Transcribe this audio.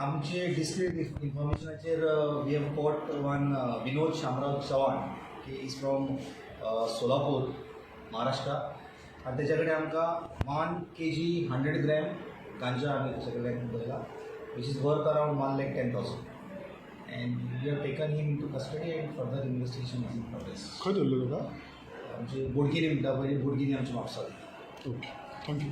आमचे district इन्फॉर्मेशनाचेर we have caught one Vinod Shamrao Chavan. He is from Solapur, Maharashtra. आनी तेच्या कडेन आमकां 1 kg 100 gram गांजा आमी तेच्या कडल्यान धरला, which is worth around 1,10,000, and we have taken him to custody and further investigation is in progress. खंय धरलो तुका? आमचे बोडगिनी म्हणटा पळय, बोडगिनी आमच्या म्हापसा. Okay, thank you.